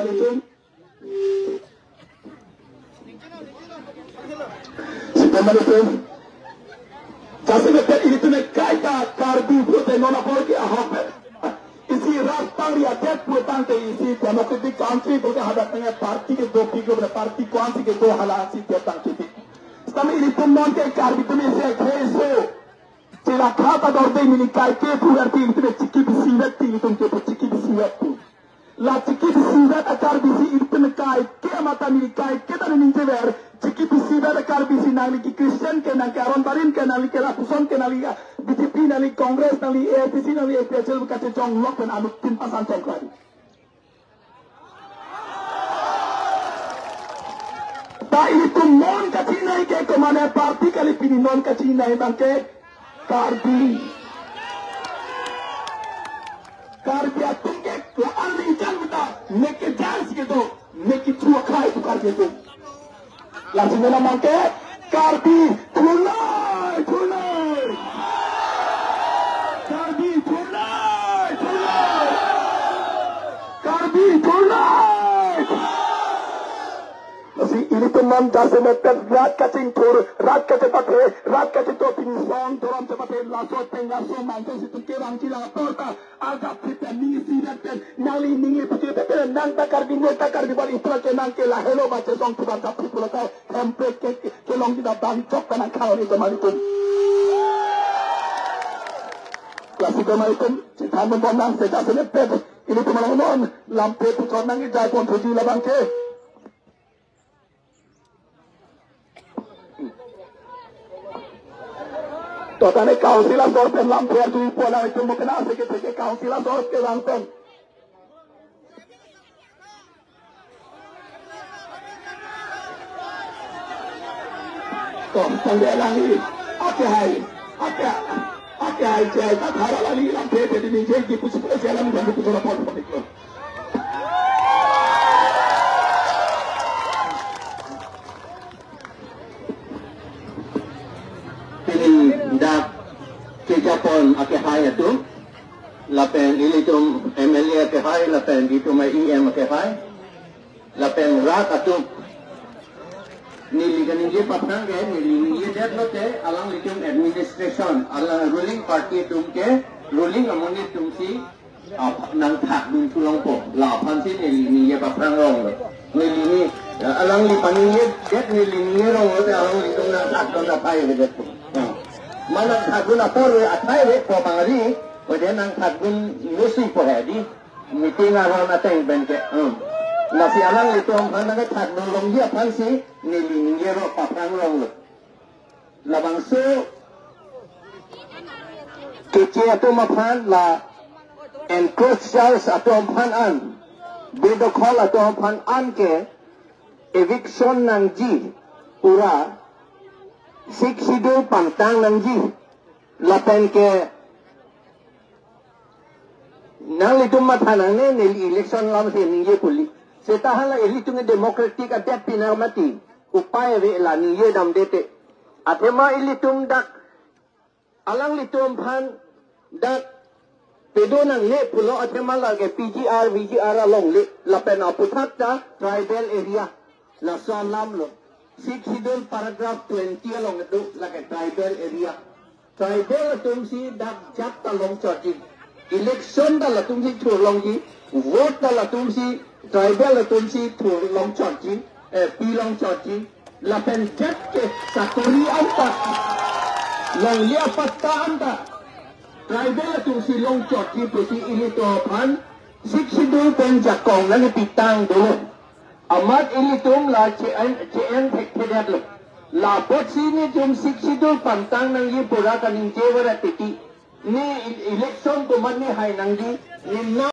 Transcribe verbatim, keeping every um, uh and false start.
Itum. Sitama itum. Jasemet ilitum ekai ta Karbi pulote non apor ke ahok. Isi rat pangri adet pulotangte isi democratic country pulote hadak tengah party kedo, pik lo party ko-ansi kedo, halasi dia tang kiti. Sitama ilitum non ke Karbi atum isi keso. Chela kha ta dorde neli kai ke pu arti ilitum chikip isivet ti, ilitum ke chikip isivet ti. La chikip isivet a-Karbi si ilitum kai ke mata neli kai ke ta ningjever. Chikip isivet a-Karbi si nangli ke Christian ke, nang ke aron barim ke, nangli ke lapuson ke, nangli B J P, nangli Congress, nangli A I C C, nangli A P H L kachechong lok pen anuttin pasan chong kali. Ta ilitum non kachinai ke komatne party kali, pini non kachinai abang ke Karbi. Karbi atum ke la-an ningkan mata mek ke jans kedo, mek ke chua khai tu Karbi atum. Lasi mena abang ke Karbi thunai, thunai. Karbi thunai, thunai. Karbi thunai. Lasi ilitum non jasemet rat kachingthur, rat kachepathe, rat kacheto, pinsong dhorom chepathe, laso ateng laso manjang si itum kevangji la apor ta, ajat si pen ning isivet pen, nangli ningli pute pen, nang ta Karbi, ne ta Karbi, bali pura ke nang ke lahelo ba chesong tubar japi pulo ta, hemprek ke, ke, kelongji ta bang chok pen nang khalo ni teman itum. Lasi teman itum, chethan bom nang se jasemet pen, ilitum along non, lamthe puchot nangji jai pon thuji labang ke. To tane council asor pen lamthe arjuji pon nang itum mo kena seke seke council asor kevang pen. To tangde alangli akehai, ake, akehai chai ta thara alangli lamthe pe di ningje di pusi pusi alam di pusi rapor pon iklo. Pini dak kejapon akehai atum, lapen ilitum M L A akehai, lapen itum E M akehai, lapen rat atum. Neli kaningje paphrang ke, neli ningjedet lote, alanglitum administration, alang ruling party atum ke, ruling amonit atum si, ap-, nangthakdun thu longpo. Laphan si neli ningje paphrang rong lo. Neli ni, ya, alangli paningjedet neli ningje rong lo, te alanglitum nangthakdun athai avedet po. Ya. Ma nangthakdun apor ave athai ave po bang ari, ode nangthakdun musi po he di. Meeting aron ateng pen ke. Hmm. Lasi alanglitum aphan nangthakdun longji aphan si neli ningje rong paphrang rong lo. Labangso Keche atum aphan la encroachers atum aphan an, bedokhol atum aphan an ke eviction nangji, pura Sixth Schedule pantang nangji, lapen ke nanglitum matha nangne, neli election alam si ningje puli. Seta hala ilitum democratic adet pinang mati. Upai ave la ningje damde te. Athema ilitum dak alanglitum aphan dak pedo nangne pulo athema lake P G R, V G R along le lapen aputhak ta tribal area. Laso alam lo. Sixth Schedule paragraph twenty along do lake tribal area. Tribal atum si dak jat ta longchotji. Election ta latum si thur longji. Vote ta latum si tribal atum si thur longchotji. Eh, pi longchotji. Lapen jat ke sakori anta, longle apatta anta tribal atum si longchotji pusi ilitum aphan Sixth Schedule pen jakong nangkepitang dolo. Amat ilitum la che-en, che-en thekthedetlo. Lapotsi nelitum Sixth Schedule pantang nangji pura kaningje varet titi. Ne el-, election komatne hai nangji, ne na